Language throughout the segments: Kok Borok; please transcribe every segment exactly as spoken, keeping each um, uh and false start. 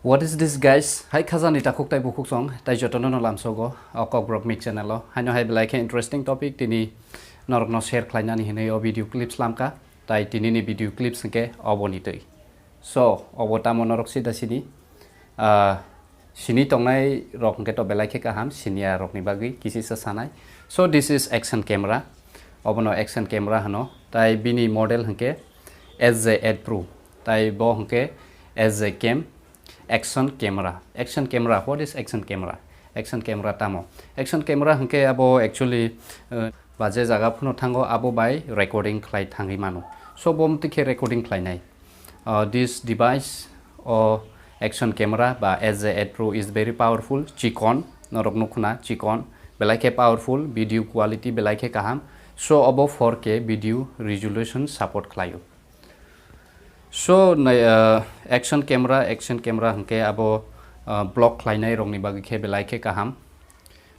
What is this, guys? Hai khajani takhuk tai bukhuk song, tai jotono no lamsogo o Kokborok Mik channel o. Haino hai belai khe interesting topic tini norokno share khlainani hinwi o video clips lamka. Tai tini ni video clips hwnkhe oboni twi. So, obo tamo norok sida sini, ah, sini tongnai rok hwnkhe to belai khe kaham, siniya rokni bagwi kisisa sanai. So, this is action camera. Obono action camera hwno. Tai bini model hwnkhe S J eight Pro. Tai bo hwnkhe S J cam. Action camera. Action camera, what is action camera? Action camera tamo? Action camera hwnkhe abo actually, uh, ba je jaga phano thango abo bai recording khlai thangwi mano. So bo mtwi khe recording khlainai. Uh, this device o action camera ba S J eight Pro is very powerful. Chikon, norok nukhna chikon. Belai khe powerful, video quality belai khe kaham. So obo four K video resolution support khlaio. So, nai, uh, action camera, action camera hwnkhe abo, uh, vlog khlainai rokni bagwi khe belai khe kaham.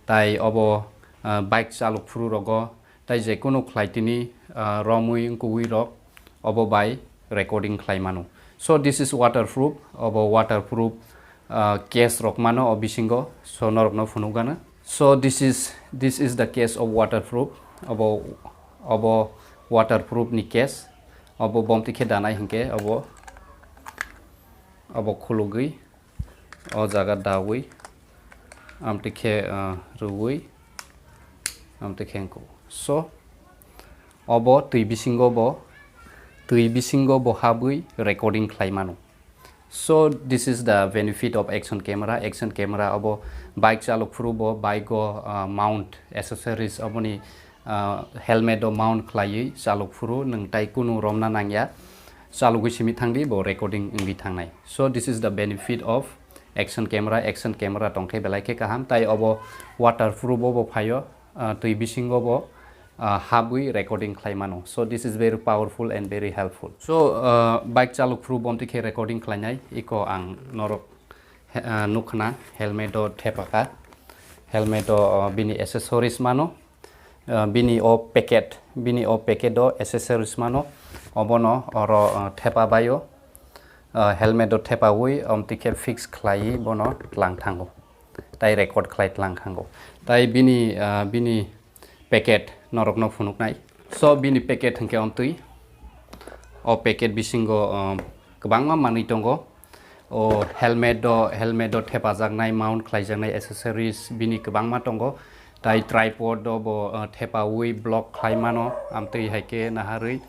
Tai obo, uh, bike chalok phuru rogo, tai je kunu khlai tini, uh, romwi wngkuwi rok obo bai recording khlai mano. So, this is waterproof, obo waterproof, uh, case rok mano o bisingo, so norokno phunukgano. So this is, this is the case of waterproof. Abo, abo waterproof ni case. Abo bomti khe danai hinkhe abo, abo khulugwi o jaga dawi amti khe, ah, rwui amti khe wngkho. So obo twi bisingo bo, twi bisingo bo habwi recording khlai mano. So this is the benefit of action camera. Action camera abo bike chalok phuru bo bike o, ah, mount accessories oboni, ah, helmet o mount khlaiwi chalok phuru nwng tai kunu romna nangya, chalogwi simi thangdi bo recording wngwi thangnai. So this is the benefit of action camera. Action camera tongkhe belai khe kaham, tai obo waterproof bo, bo phaio, ah, twi bisingo bo, ah, habwi recording khlai mano. So this is very powerful and very helpful. So, ah, bike chalok phuru bomti khe recording khlainai iko ang norok he-, ah, nukhna helmet o thepaka, helmet o, ah, bini accessories mano, ah, bini o packet, bini o packet o accessories mano, obono oro, ah, thepa baio, ah, helmet o thepawi omti khe fix khlaiwi bono tlang thango. Tai record khlai tlang khango. Tai bini, ah, bini packet norokno phunuknai. So bini packet hwnkhe omtwi. O packet bisingo, ah, kwbangma manwi tongo. O helmet o, helmet o thepajaknai, mount khlaijaknai accessories bini kwbangma tongo. Tai tripod o bo, ah, thepawi vlog khlai mano. Amtwi hai khe naharwi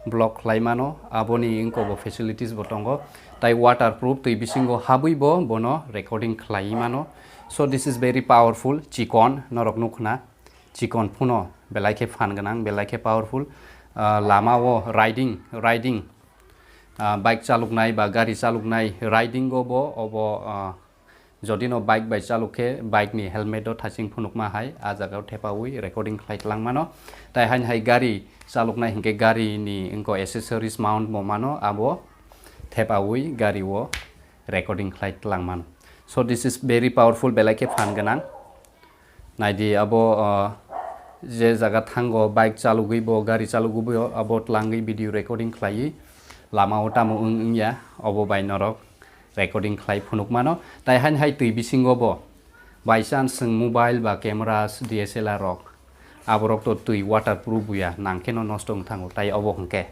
vlog khlai mano. Aboni wngkha bo facilities bo tongo. Tai waterproof, twi bisingo habwi bo bono recording khlai mano. So this is very powerful, chikon, norok nukhna, chikon phuno belai khe phan gwnang, belai khe powerful. Ah, lama o riding, riding, ah, bike chaloknai ba gari chaloknai riding o bo, obo, ah, jodi no bike bai chalok khe bike ni helmet o thaching phunukma hai ah jaga o thepawi recording khlai tlang mano. Tai haini hai gari chaloknai hinkhe gari ni wngkha accessories mount bo mano, abo thepawi gari o recording khlai tlang mano. So this is very powerful, belai khe phan gwnang. Naidi abo, ah, je jaga thango bike chalogwi bo, gari chalogwi bo abo tlangwi video recording khlaiwi lama o tamo wng wngya, obo bai norok recording khlai phunuk mano. Tai haini hai twi bisingo bo by chance chwng mobile ba cameras, D S L R rok, aborok to twi waterproof buya, nang kheno nosto wng thango, tai obo hwnkhe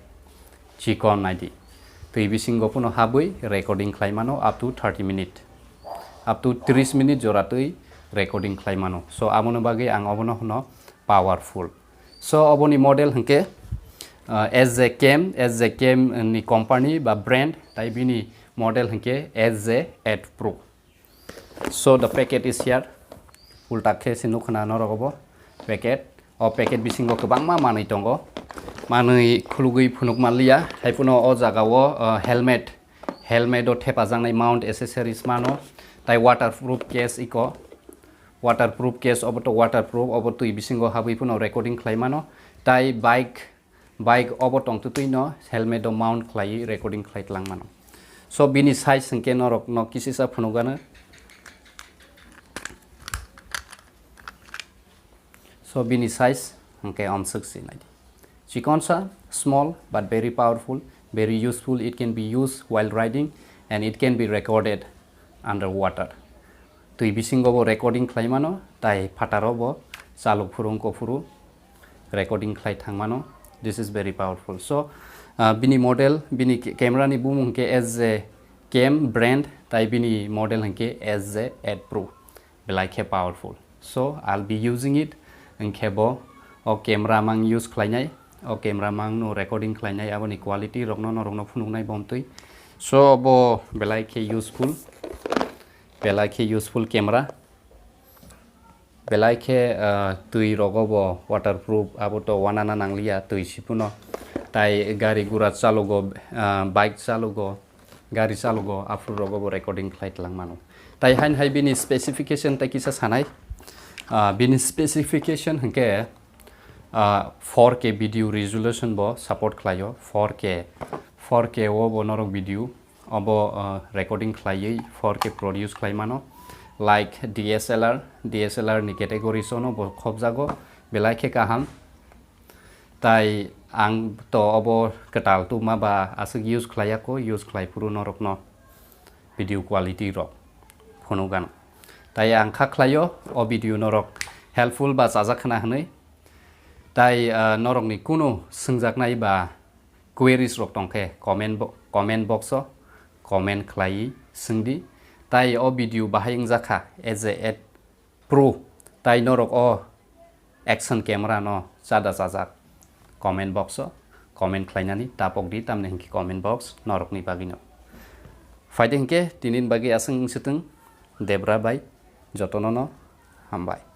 chikon naidi. Twi bisingo phano habwi recording khlai mano up to thirty minute. Up to tris minute jora twi recording khlai mano. So, abono bagwi ang obono hwno powerful. So, oboni model hwnkhe, uh, S J cam, S J cam ni company ba brand, tai bini model hwnkhe S J eight Pro. So the packet is here. Ulta khe se nukho na norok obo packet. O packet bisingo kwbangma manwi tongo. Manwi khulugwi phunuk manliya. Haiphano o jaga o, uh, helmet, helmet o thepajaknai mount accessories mano. Tai waterproof case iko. Waterproof case obo to waterproof, obo twi bisingo habwi phano recording khlai mano. Tai bike Bike obo tongtwtwi no helmet o mount khlaiwi recording khlai tlang mano. So bini size hwnkhe norok no kisisa phunukgano. So bini size hwnkhe omswk se naidi. Chikonsa, small but very powerful, very useful. It can be used while riding and it can be recorded. underwater. Twi bisingo bo recording khlai mano, tai phataro bo chalok phuru wngkok phuru recording khlai thang mano. This is very powerful. So, uh, bini model, bini ke-, camera ni bumung ke S J cam brand, tai bini model hwnkhe S J eight Pro. Belai khe powerful. So, I'll be using it. Hwnkhe bo o camera mang use khlainai, o camera mang no recording khlainai, aboni quality rokno norokno phunuknai bomtwi. So, bo belai khe useful, belai khe useful camera. Belai khe, ah, twi rogo bo waterproof, abo to wanana nangliya, twi sipuno. Tai gari gura chalogo, ah, bike chalogo, gari chalogo, aphuru rogo bo recording khlai tlang mano. Tai hain hai bini specification tai kisa sanai. Ah, bini specification hwnkhe, ah, four K video resolution bo support khlaio, four K, four K o bo norok video obo, ah, recording khlaiwi four K produce khlai mano, like D S L R, D S L R ni categories ono bo khobjago, belai khe kaham. Tai ang to obo kwtal tubma ba aswk use khlaiya ko, use khlai phuru norokno video quality rok phunukgano. Tai ang kha khlaio o video norok helpful ba chajak khna hwnwi. Tai, ah, norokni kunu swngjaknai ba queries rok tongkhe comment bo-, comment box o comment khlaiwi swngdi. Tai o video bahai wngjakha S J eight Pro, tai norok o action camera no chada chajak comment box o comment khlainani tapok di, tamni hwnkhe comment box norokni bagwino. Phaidi hwnkhe tinini bagwi aswk wngsitwng, Debra bai jotono no hambai.